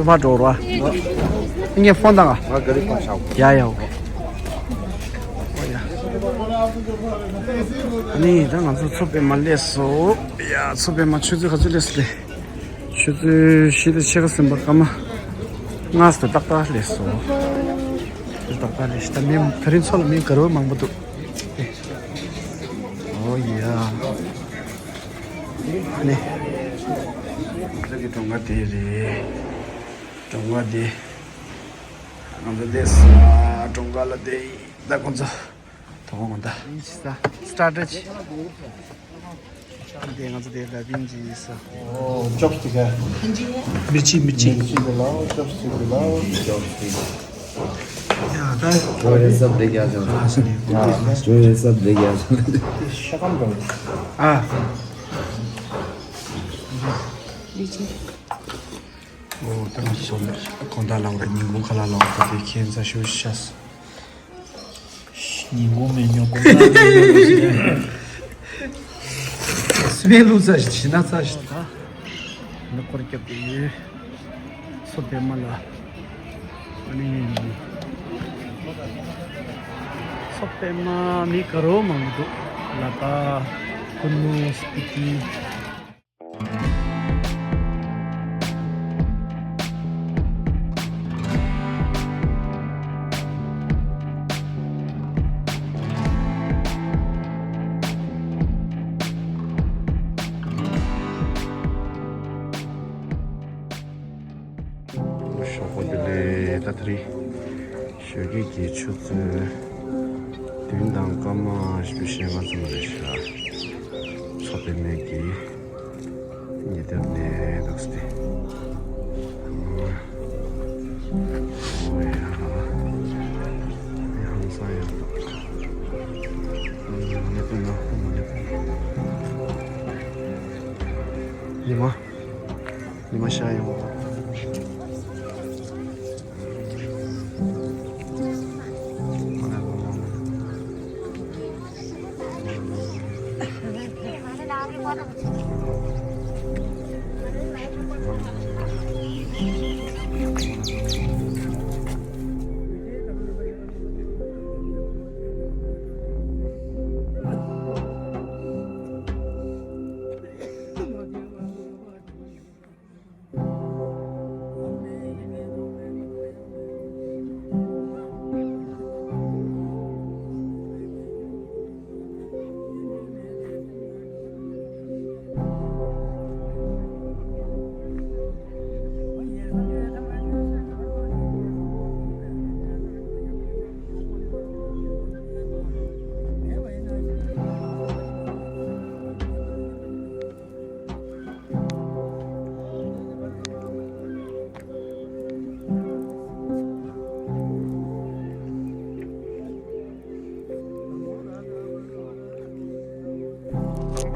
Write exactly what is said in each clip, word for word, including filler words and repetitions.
བ་འགྲོ་ར། ངས་ཕོན་བཏང་ང་། ང་ག་རེ་བཏང་ཤག་ཡ་ཡ། ཨོ་ཡ། ཨ་ནི་ད་ང་ཚོ་མཚོ་པདྨ་སླེབས་སོང་། ཡ་མཚོ་པདྨ་ཆུ་ཚོད་ག་ཚོད་སླེབས་སོང་ལེ། ཆུ་ཚོད་བཞི་དང་ཕྱེད་ཀ་ཟིན་པ་སྐར་མ་ལྔ་ཙམ་ཏག་ཏག་སླེབས་སོང་། ཏག་ཏག་སླེབས་ཤག་ད་མི་དེ་རིང་མཚོ་ལ་མི་དགའ་རབ་མང་པོ་འདུག་ཨོ་ཡ། ཨ་ནི། ང་ཚོ་གི་གྲོང་ཁ་དེ་རེད། གྲོང་ཁ་དེ། ང་ཚོ་དེ་ས་གྲོང་ཁ་ལ་དེ་ད་ཁོང་ཚོ་དོ་དགོང་ད་སི་ཊཱ་ཊར་ཅིག་དེ་ང་ཚོ་དེ་ལ་བིན་ཇི་ས། ཨོ་ཅོབ་སི་ཊིག་ག་མིར་ཅི་མིར་ཅི། མིར་ཅི་གི་ལའོ་ཅོབ་སི་ཊིག་གི་ལའོ། ཅོབ་སི་ཊིག་ཡ་ད། जो ये सब लेके आ जाओ। हाँ, सुनिए। जो ये सब लेके आ जाओ। ཤ་སྐམ་དང་། ཨ། ཨོ་ད་ང་ཚོ་སོང་ནས་གོང་ད་ལ་བར་ཉིན་གུང་ཁ་ལག་ལ་བར་དེ་ཁྱད་མཚར་ཤོས་ཤ། ཉིན་གུང་མེ་ཉོ་གོང་ད་ལ་བར་སྨན་བླུགས་ཚར་ཞིག་ན་ཚར་ཞིག་ད། ནི་སྐོར་རྒྱབ་ཀྱི་ཡོད། མཚོ་པདྨ་ལ། ཨ་ནི། མཚོ་པདྨ་མི་དགའ་རབ་མང་པོ་འདུག་ལ་དྭགས། ཀུན་ནུ། སྤི་ཏི། ཞོགས་པ་བདེ་ལེགས། ད་དེ་རིང་ཞོགས་ཀས་ཀྱི་ཆུ་ཚོད་བདུན་དང་སྐར་མ་བཞི་བཅུ་ཞེ་ལྔ་ཙམ་རེད་ཤག་མཚོ་པདྨའི་གི་ཉེ་འདབས་ནས་འདུག་སྟེ། ཨོ་ཡ། མི་ཧང་སང་ཡོད་འདུག་ཨ་ནི་ཀུན་ནུ། ཀུན་ནུ། ཉི་མ། ཉི་མ་ཤར་ཡོང་བ།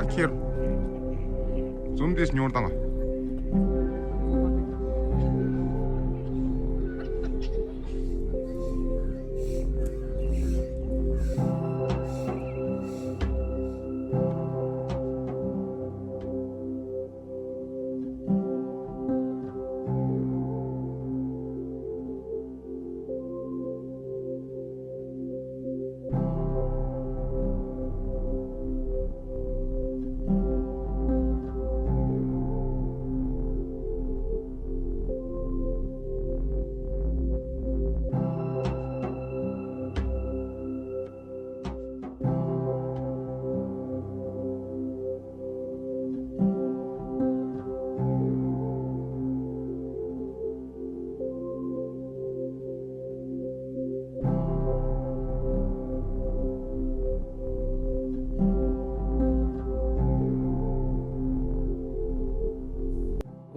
ཁྱེར། འཛུམ་དེ་སྙོར་དང་།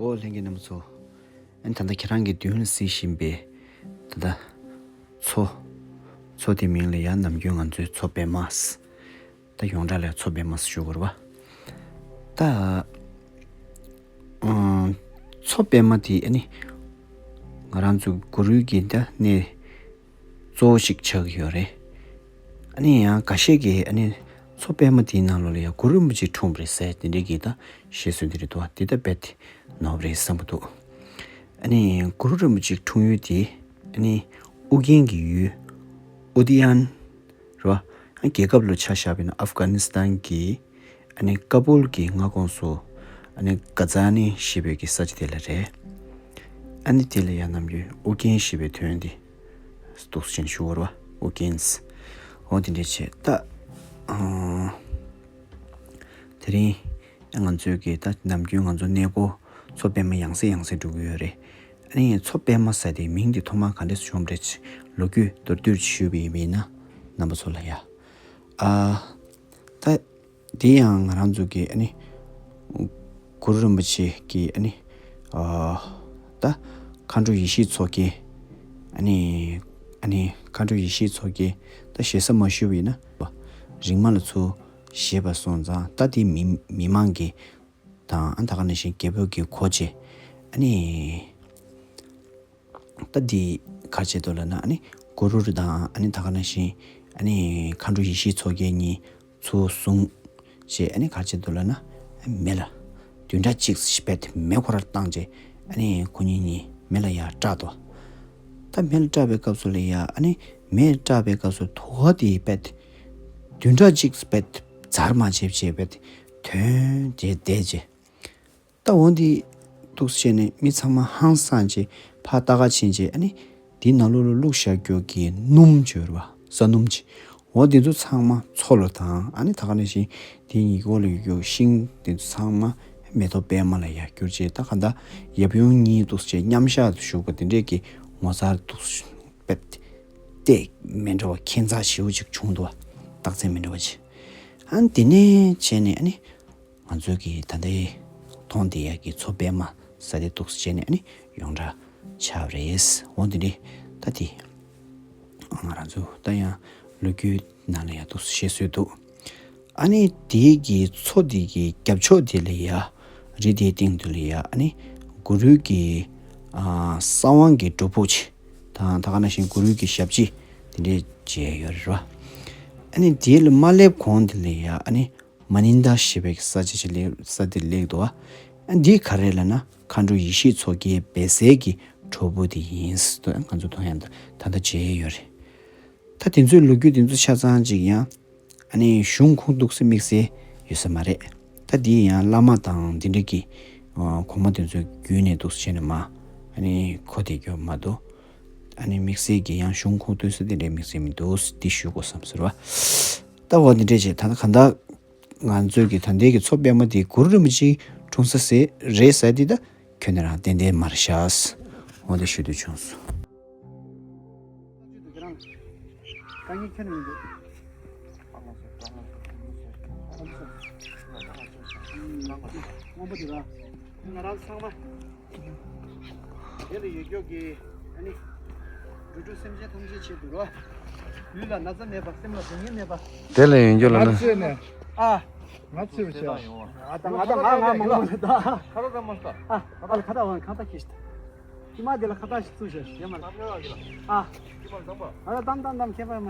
ཨོ་ལྷན་རྒྱས་རྣམ་པ་ཚོ། ཨ་ནི་ད་ལྟ་ཁྱེད་རང་གི་མདུན་ལ་གཟིགས་བཞིན་པའི་ད་ལྟ་མཚོ། མཚོ་དེའི་མིང་ལ་ཡང་ནམ་རྒྱུན་ང་ཚོས་མཚོ་པདྨ། ད་ཡོངས་གྲགས་ལ་མཚོ་པདྨ་ཞུ་དགོས་རེད་པ། ད། ཨང་། མཚོ་པདྨ་དེ་ཨ་ནི། ང་རང་ཚོ་གུ་རུའི་གི་ད་གནས་གཙོ་བོ་ཞིག་ཆགས་ཀྱི་ཡོད་རེད། ཨ་ནི་ཡང་འགའ་ཤས་ཀྱིས་ཨ་ནི་མཚོ་པདྨ་དེའི་ནང་ལོགས་ལ་ཡང་གུ་རུ་རིན་པོ་ཆེ་འཁྲུངས་པ་རེད་ཟེར་དེ་འདྲའི་གི་ད་བཤད་སྲོལ་དེ་རེད་འདུག་དེ་ད་རྦད་དེ་ནོར་བ་རེད་བསམ་པ་འདུག་ཨ་ནི་གུ་རུ་རིན་པོ་ཆེའི་འཁྲུངས་ཡུལ་དེ་ཨ་ནི་ཨུ་རྒྱན་གྱི་ཡུལ་ཨུ་དི་ཡན་རེད་བ། རྒྱལ་ཁབ་ལ་ཆ་བཞག་པ་ཡིན་ན་ཨབ་གྷ་ནི་སི་ཐན་གྱི་ཨ་ནི་ཀ་བུལ་གྱི་མངའ་ཁོངས་སུ་ཨ་ནི་གྷ་ཛ་ནི་ཞེས་པའི་གི་ས་ཆ་དེ་ལ་རེད། ཨ་ནི་དེ་ལ་ཡང་ནམ་རྒྱུན་ཨུ་རྒྱན་ཞེས་པའི་དོན་དེ་འདུག་སེ་ཞུ་བ་རེད་བ། ཨུ་རྒྱན། འོ་དེ་འདྲ་བྱས་ད། ཨང་། དེ་རིང་ང་ཚོའི་གི་ད་ནམ་རྒྱུན་ང་ཚོ་གནས་སྐོར་མཚོ་པདྨ་ཡང་སེ་ཡང་སེ་འགྲོ་གི་ཡོད་རེད། ཨ་ནི་མཚོ་པདྨ་ཟེར་དེའི་མིང་དེ་ཐོག་མར་ག་འདྲས་བྱུང་བ་རེད། ལོ་རྒྱུས་མདོར་བསྡུས་ཞུས་པ་ཡིན་ན་རྣམ་པ་ཚོ་ལ་ཡ། ཨ། ད། དེ་ཡང་ང་རང་ཚོ་གི་ཨ་ནི། གུ་རུ་རིན་པོ་ཆེ་གི་ཨ་ནི། ཨ། ད། མཁའ་འགྲོ་ཡེ་ཤེས་མཚོ་རྒྱལ། ཨ་ནི། ཨ་ནི་མཁའ་འགྲོ་ཡེ་ཤེས་མཚོ་རྒྱལ། ད་ཞེ་ས་མ་ཞུས་པ་ཡིན་ན། རིག་མ་ལ་ཚུར་བཞེས་པ་སོང་ཙང་ད་དེ་མི་མི་མང་གི་དང་ཨ་ད་ག་ནང་བཞིན་རྒྱལ་པོ་གི་གོ་ཆེ། ཨ་ནི། ད་འདི་ག་རེ་བྱེད་འདུག་ལབ་ན་ཨ་ནི་གུ་རུ་དང་ཨ་ནི་ད་ག་ནང་བཞིན་ཨ་ནི་མཁའ་འགྲོ་ཡེ་ཤེས་མཚོ་རྒྱལ་གཉིས་ཚུར་བཟུང་བྱས། ཨ་ནི་ག་རེ་བྱེད་འདུག་ལབ་ན་མེ་ལ་བདུན་ཕྲག་གཅིག་སྦད་མེ་ཁོ་རར་བཏང་བྱས། ཨ་ནི་ཁོ་གཉིས་གཉིས་མེ་ལ་ཡར་སྐྲག་འདུག་ད་མེ་ལ་སྐྲག་པའི་སྐབས་སུ་ལ་ཡ་ཨ་ནི་མེ་སྐྲག་པའི་སྐབས་སུ་དུ་བ་དེ་སྦད་བདུན་ཕྲག་གཅིག་སྦད་འཛར་མ་བྱེད་བྱས་སྦད་ཐོན་བྱས་བསྡད་བྱས། ད་འོ་འདི་འདུག་སེ་བྱས་ནས་མི་ཚང་མ་ཧང་སངས་བྱས་ཕར་ལྟ་ག་ཕྱིན་བྱས། ཨ་ནི་འདི་ནང་ལོགས་ལ་བླུགས་བཞག་རྒྱུ་གི་སྣུམ་བྱོས་ར་བ། ས་སྣུམ་བྱས། འོ་འདི་ཚོ་ཚང་མ་མཚོ་ལ་དང་ཨ་ནི་ད་ག་ནང་བཞིན་དེ་ཉིད་འོག་ལ་ཡོད་རྒྱུ་ཤིང་འདི་ཚོ་ཚང་མ་མེ་ཏོག་པད་མ་ལ་ཡར་གྱུར་བྱས། ད་ག་ད་ཡབ་ཡུམ་གཉིས་འདུག་སེ་བྱས་མཉམ་བཞག་ཏུ་བཞུགས་པ་འདི་འདྲས་ཀྱི་ངོ་མཚར་འདུག་སེ་བྱས་པད་བལྟས་མི་འདྲ་བ་ཁྱད་མཚར་ཞེ་པོ་ཅིག་བྱུང་འདུག་བ། རྟགས་མཚན་མི་འདྲ་བ་ཅིག་ཨ་ནི་དེ་ནས་བྱས་ནས་ཨ་ནི། ང་ཚོའི་གི་ད་ལྟའི་མཐོང་བསྡད་ཡག་གི་མཚོ་པད་མ་ས་དེ་འདུག་སེ་བྱས་ནས་ཨ་ནི་ཡོངས་གྲགས་ཆགས་པ་རེད། འོ་འདི་འདྲས་ད་དེ་ང་རང་ཚོ་ད་ཡང་ལོ་རྒྱུས་ནང་ལ་ཡང་འདུག་སེ་བཤད་སྲོལ་འདུག་ཨ་ནི་དེའི་གི་མཚོ་དེ་གི་རྒྱབ་ཕྱོགས་དེ་ལ་ཡ་རི་དེའི་སྟེང་དུ་ལ་ཡ་ཨ་ནི་གུ་རུའི་གི་ཨ་གསང་དབང་གི་སྒྲུབ་ཕུག་ཅིག་དང་ད་ག་ནང་བཞིན་གུ་རུའི་གི་ཞབས་རྗེས་དེ་འདྲས་མཇལ་ཡོད་རེད་བ། ཨ་ནི་དེ་ལ་མ་སླེབས་གོང་དེ་ལ་ཡ་ཨ་ནི། མ་ནིན་ད་ཞེས་པའི་ས་ཆ་ཞིག་ལེགས་ས་དེ་ལེགས་འདུག་ཨ། འདི་ག་རེ་ལབ་ན་མཁའ་འགྲོ་ཡེ་ཤེས་མཚོ་རྒྱལ་སྦས་སའི་གི་གྲོགས་པོ་དེ་ཡིན་ཟེར་དུས་ང་ཚོ་མཐོང་ཡང་ད་ད་ལྟ་མཇལ་ཡོད་རེད། ད་དེ་ཚོའི་ལོ་རྒྱུས་དེ་ཚོ་ཆ་ཚང་ཅིག་ཡང་ཨ་ནི་གཞུང་ཁུངས་འདུག་སེ་དམིགས་བསལ་ཡོད་ས་མ་རེད། ད་འདི་ཡང་བླ་མ་དང་འདི་འདྲ་གི་གོང་མ་དེ་ཚོའི་བརྒྱུད་ནས་འདུག་སེ་བྱས་ནས་མ་ཨ་ནི་གོ་བསྡད་རྒྱུ་མ་གཏོགས་ཨ་ནི་དམིགས་བསལ་གྱི་ཡང་གཞུང་ཁུངས་འདུག་སེ་དེ་འདྲའི་དམིགས་བསལ་མི་འདུག་འདི་ཞུ་དགོས་བསམ་ཟེར་བ། ལྟ་བ་འདི་འདྲས་བྱས་ད་ལྟ་གང་ལྟར་ང་ཚོའི་གི་ད་ལྟའི་གི་མཚོ་པད་མ་དེ་གུ་རུ་རིན་པོ་ཆེའི་འཁྲུངས་ས་ཟེར་རེད་ཟེར་དེ་ད་ཁྱོན་ནས་རང་ཏན་ཏན་མ་རེད་ཤག་འོ་དེ་ཞུ་འདོད་བྱུང་སོང་། ང་རང་ཚང་མ། དེ་ལ་ཡོད་རྒྱུ་གི་ཨ་ནི། འགྲོ་དྲུག་སེམས་ཅན་ཐམས་ཅད་ཆེད་དུ་རོ། ལུས་ལ་ན་ཚ་མེད་པ། སེམས་ལ་སྡུག་བསྔལ་མེད་པ། དེ་ལ་ཡོད་རྒྱུ་ལ་ང་ན། ཚོས་ནས། ཨ། ང་ཚོས་བྱ། ཨ་ད་ང་ད་ང་ང་མང་མང་ད། ཁ་ད་ད་མ་ཤ། ཨ། ཨ་ལ་ཁ་ད་བང་ཁ་ད་ཁྱེར། ཁྱི་མ་དེ་ལ་ཁ་ད་ཞིག་བཙུགས་ཤག་ཡ་མ། ཨ། ཁྱི་མ་དམ་པ། ཨ་ད་དམ་དམ་དམ་ཁྱེད་པ་ཡ་མ།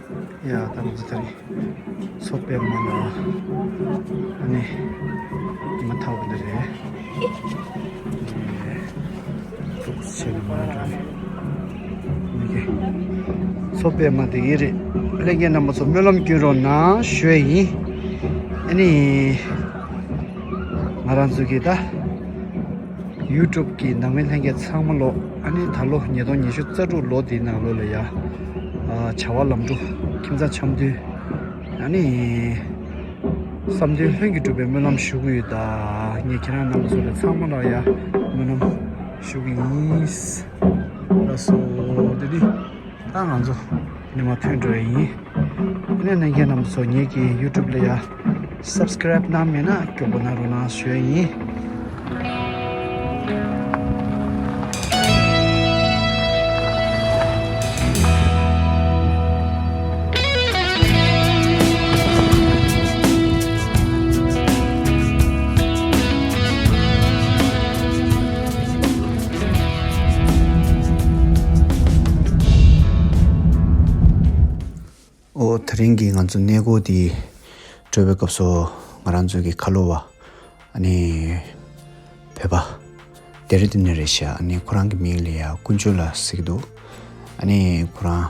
ཡ་ད་ང་ཚོ་དེ་རིང་མཚོ་པདྨ་ལ་ཨ་ནི་ཉི་མ་ཐག་པ་འདི་རེད། ཏོག་ཙམ་ནས་མར་འགྲོ་ནས་མི་དགེ་མཚོ་པདྨ་དེ་གི་རེད། ལྷན་རྒྱས་རྣམ་པ་ཚོ་སྨོན་ལམ་སྐྱོན་རོགས་གནང་ཞུ་ཡ་ཡིན། ཨ་ནི་ང་རང་ཚོ་གི་ད་ཡུ་ཊུབ་ཀྱི་ནང་མི་ལྷན་རྒྱས་ཚང་མ་ལོ། ཨ་ནི་ད་ལོ་ཉིས་སྟོང་ཉི་ཤུ་རྩ་དྲུག་ལོ་འདིའི་ནང་ལོ་ལ་ཡ། ཨ་བྱ་བ་ལམ་འགྲོ་ཁྱིམ་ཚང་འཆམ་མཐུན། ཨ་ནི་བསམ་དོན་ལྷུན་གྱིས་གྲུབ་པའི་སྨོན་ལམ་ཞུ་གི་ཡོད། ད་ངས་ཁྱེད་རང་རྣམ་པ་ཚོ་ལ་ཚང་མ་ལ་ཡ་སྨོན་ལམ་ཞུ་གི་ཡིན། ལགས་སོ། དེ་ནི་ད་ང་ཚོ་ཉི་མ་ཐོན་འགྲོ་ཡ་ཡིན། ཨ་ནི་ལྷན་རྒྱས་རྣམ་པ་ཚོ་ངེད་ཀྱི་ཡུ་ཊུབ་ལ་ཡ་སབ་སི་ཀེ་རེབ་གནང་མེད་ན་མགྱོགས་པོ་གནང་རོགས་གནང་ཞུ་ཡ་ཡིན། ཨོ་དེ་རིང་གི་ང་ཚོ་གནས་སྐོར་འདི་འགྲོ་བའི་སྐབས་སུ་ང་རང་ཚོ་གི་ཁ་ལོ་བ་ཨ་ནི་བོད་པ་ལྡེ་ར་ལྡུན་ནས་རེད་ཤག་ཨ་ནི་ཁོ་རང་གི་མིང་ལ་ཡ་དཀོན་མཆོག་ལགས་ཟེར་གྱི་འདུག་ཨ་ནི་ཁོ་རང་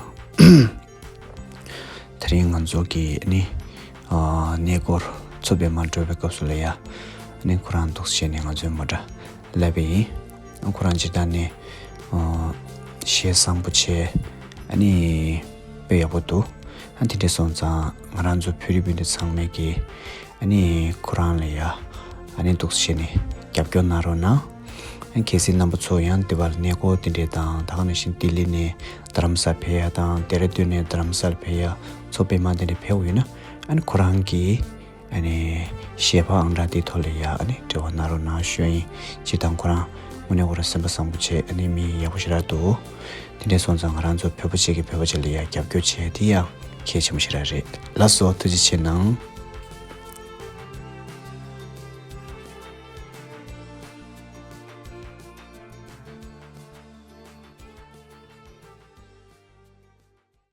དེ་རིང་ང་ཚོ་གི་ཨ་ནི་ཨ་གནས་སྐོར་མཚོ་པདྨ་འགྲོ་བའི་སྐབས་སུ་ལ་ཡ་ཨ་ནི་ཁོ་རང་འདུག་བྱས་ནས་ང་ཚོའི་མོ་ཊ་སླེབས་པ་ཡིན། ཁོ་རང་སྤྱིར་བཏང་ནས་ཨ་གཞས་བཟང་པོ་བྱས། ཨ་ནི་དཔེ་ཡག་པོ་འདུག་ཨ་དེ་འདྲ་སོང་ཙང་ང་རང་ཚོ་བོད་རིགས་སྤུན་ཟླ་ཚང་མས་ཀྱི་ཨ་ནི་ཁོ་རང་ལ་ཡ་ཨ་ནི་འདུག་བྱས་ནས་རྒྱབ་སྐྱོར་གནང་རོགས་གནང་། ཨ་གལ་སྲིད་རྣམ་པ་ཚོ་ཡང་འདི་བར་གནས་སྐོར་དེ་འདྲས་དང་ད་ག་ནང་བཞིན་ལྡི་ལི་ནས་རྡ་རམ་ས་ལ་ཕེབས་ཡ་དང་ལྡེ་ར་ལྡུན་ནས་རྡ་རམ་ས་ལ་ཕེབས་ཡ་མཚོ་པདྨ་དེ་འདྲས་ཕེབས་ཡོད་ན་ཨ་ནི་ཁོ་རང་གི་ཨ་ནི་གཞས་པ་ཨང་གྲངས་དེའི་ཐོག་ལ་ཡ་ཨ་ནི་འབྲེལ་བ་གནང་རོགས་གནང་ཞུ་ཡ་ཡིན། སྤྱིར་བཏང་ཁོ་རང་དངོས་གནས་ཁོ་རང་སེམས་པ་བཟང་པོ་བྱས་ཨ་ནི་མི་ཡག་པོ་ཞེ་དྲག་འདུག་དེ་འདྲས་སོང་ཙང་ང་རང་ཚོ་བོད་པ་གཅིག་གིས་བོད་པ་གཅིག་ལ་ཡ་རྒྱབ་སྐྱོར་བྱས་དེ་ཡང་གལ་ཆེན་པོ་ཞེ་དྲག་རེད། ལགས་སོ་ཐུགས་རྗེ་ཆེ་གནང་།